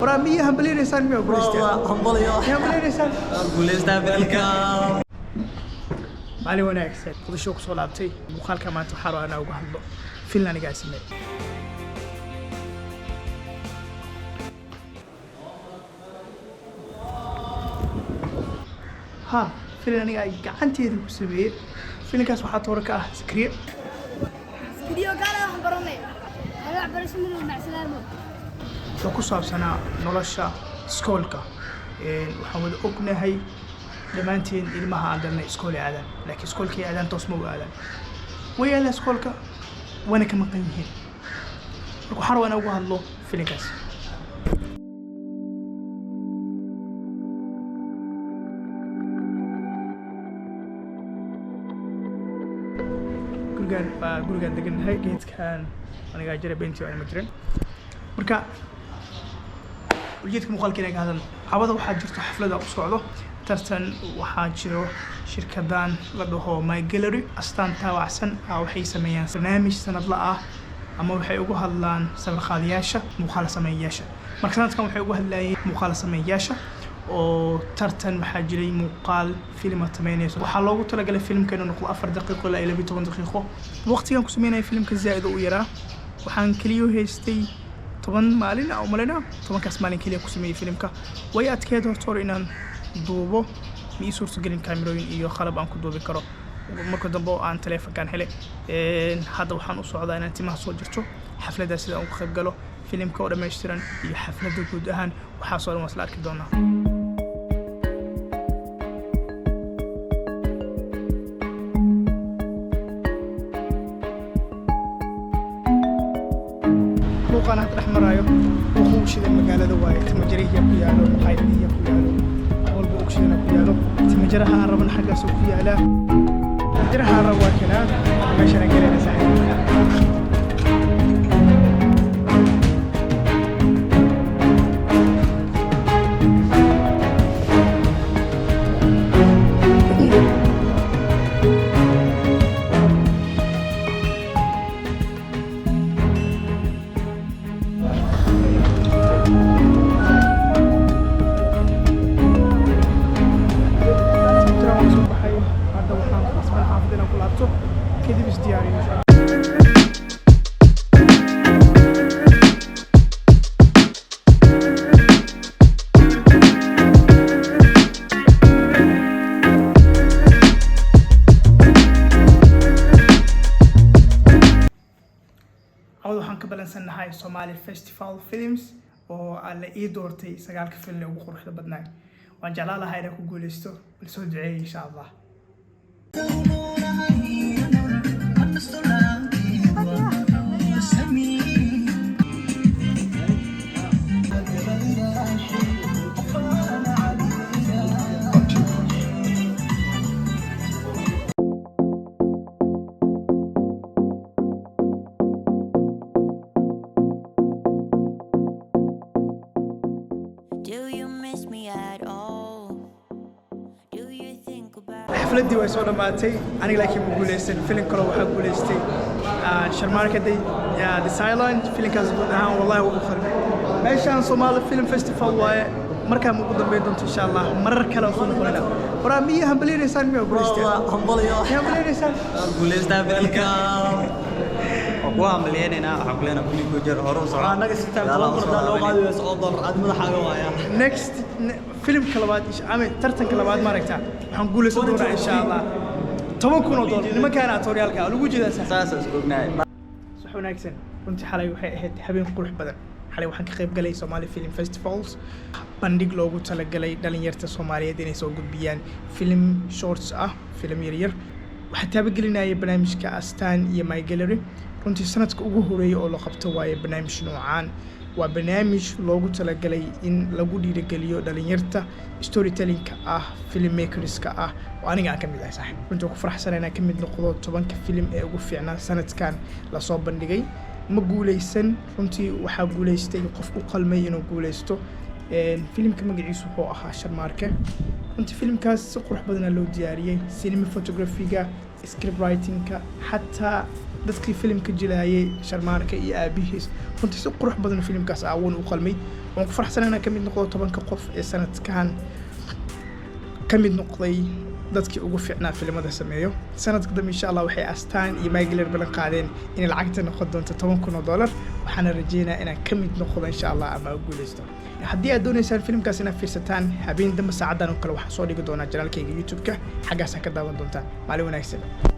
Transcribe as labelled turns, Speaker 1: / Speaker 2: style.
Speaker 1: Waraa, miya hambaleynaysaan? Miyaa guulaysteen?
Speaker 2: Hambalyo.
Speaker 1: Miyaa hambaleynaysaan?
Speaker 2: Guulaystaa welcome.
Speaker 1: Maalin wanaagsan. Muqdisho kusoo laabtay. Muuqaalka maanta waxaa rabaa inaan uga hadlo film anigaa sameeyey. Ha, film aniga ay gacanteeda ku sameeyey. Filimkaas waxaa toora ka ah Sakriye.
Speaker 3: Video gaala wax baranay. Hada wax barasho mid macsalaamo.
Speaker 1: Wuxuu ku saabsanaa nolosha iskoolka. Waxaan wada ognahay dhammaanteen ilmaha aan dhalnay iskool ay aadaan, laakiin iskoolkay aadaan toos ma u aadaan. Way aadaan iskoolka, waana ka maqan yihiin. Marka waxaan rabaa inaan uga hadlo filimkaas. Gurigaan baa gurigaan degannahay. Geedkan anigaa jira, beentii waa ma jirin. Marka ujeedka muuqaalka inaan ka hadalno cawada, waxaa jirto xaflada u socdo tartan. Waxaa jiro shirkadan la dhaho My Gallery, astaan taawacsan ah. Waxay sameeyaan barnaamij sanadla ah ama waxay ugu hadlaan sawirqaadayaasha, muuqaal sameeyayaasha. Marka sanadkan waxay ugu hadlayeen muuqaal sameeyayaasha oo tartan waxaa jiray muuqaal filma sameynayso. Waxaa loogu talagalay filimka inuu noqdo 4 daqiiqo ilaa iyo 12 daqiiqo. Waqtigan ku sameynaya filimka zaa'id u yaraa. Waxaan keliya haystay 10 maalin a umaleyna. 10-kaas maalin keliya ku sameeyey filimka. Way adkeed horta hore inaan duubo. Ma ii suurtagelin kaamirooyin iyo qalab aan ku duubi karo. Marka dambe oo aan taleefonkan helay, hadda waxaan u socdaa inaan timaha soo jirto, xafladdaa sida aan uga qayb galo, filimka oo dhammaystiran iyo xafladda guud ahaan. Waxaasoo dhan waa isla arki doonaa. Luuqaan hadda dhex maraayo wuxuu shiday magaalada waaye. Timajarihiya ku yaalo, maqaayadihiya ku yaalo, wax walba ogshidana ku yaalo. Timajaraha aan rabana xaggaasoo ku yaalaa. Timajaraha aan rabo waa kanaa. Meeshana gelayna, saaxiib. Timajaraha waan soo baxay. Hadda waxaan ku qasban xaafadda inaan ku laabto, kadib isdiyaariyo, insha Allah. Cawd waxaan ka balansannahay Somali Festival Films oo la ii doortay sagaalka film ee ugu quruxda badnaa. Waan jeclaan lahaa inaan ku guuleysto. Bal soo duceeyay, insha Allah.
Speaker 4: Do you miss me at all? Do you think about
Speaker 1: Xafladdii way soo dhammaatay. Aniga laakiin ma guuleysan. Filim kaloo waxaa guuleystay Sharmaarka The Silent. Filimkaas guud ahaan wallahi wuu u khalmay. Meeshaan Somali Film Festival waaye. Markaa ma ugu dambeyn doonto, insha Allah. Marar kale aan soo noqonayna. Waraa, miya hambaleynaysaan? Miyaa guuleysteen?
Speaker 2: Hambalyo.
Speaker 1: Miyaa hambaleynaysaan?
Speaker 2: Guulaystaa welcome.
Speaker 5: Waa kuwa hambalyeynayna. Waxaan ku leenahay kulli kuu jeer hore u soco.
Speaker 2: Annaga si time
Speaker 5: Gadaal
Speaker 2: 10
Speaker 5: u soo
Speaker 2: kun loo
Speaker 5: laabanay.
Speaker 2: qaadi wayso oo dollar aad madaxaaga waaya.
Speaker 1: Next filimka labaad ama tartanka labaad, maaragta, waxaan guuleysan doonaa, insha Allah, $10,000. Nimankaana atooryaalka lagu jeedaa, sax?
Speaker 5: Saas isku ognahay.
Speaker 1: Wax wanaagsan. Runtii xalay waxay ahayd habeen qurux badan. Xalay waxaan ka qayb galay Somali Film Festivals, bandhig loogu talagalay dhalinyarta Soomaaliyeed inay soo gudbiyaan film shorts ah, film yaryar. Waxaa taabagelinaya barnaamijka Astaan iyo My Gallery. Runtii sanadka ugu horeeyay oo la qabto waaye barnaamij noocaan. Waa barnaamij loogu talagalay in lagu dhiirigeliyo dhalinyarta storytellingka ah, filmmakerska ah, oo aniga aan ka mid ahay, saaxiib. Runtii waan ku faraxsan inaan ka mid noqdo 10-ka film ee ugu fiicnaa sanadkan lasoo bandhigay. Ma guuleysan runtii. Waxaa guuleystay qof u qalmay inuu guuleysto. Filimka magaciisu wuxuu ahaa Sharmaarke. Runtii filimkaas si qurux badanaa loo diyaariyey, cinema photography-ga, script writing-ka, xataa dadkii filimka jilaayay, Sharmaarka iyo aabihiis. Runtii si qurux badan filimkaas awoon u qalmay. Waan ku faraxsan inaan ka mid noqdo 10-ka qof ee sanadkan ka mid noqday dadkii ugu fiicnaa filimada sameeyo. Sanadka dambe, insha Allah, waxay Astaan iyo MyGallery ballan qaadeen inay lacagta noqon doonto $10,000. Waxaana rajeynayaa inaan ka mid noqdo, insha Allah, ama guuleysto. Haddii aad dooneysaan filimkaas inaad fiirsataan, habeen dambe saacaddan oo kale waxaan soo dhigi doonaa channel-kayga YouTube-ka. Xaggaasaa ka daawan doontaan. Maalin wanaagsan.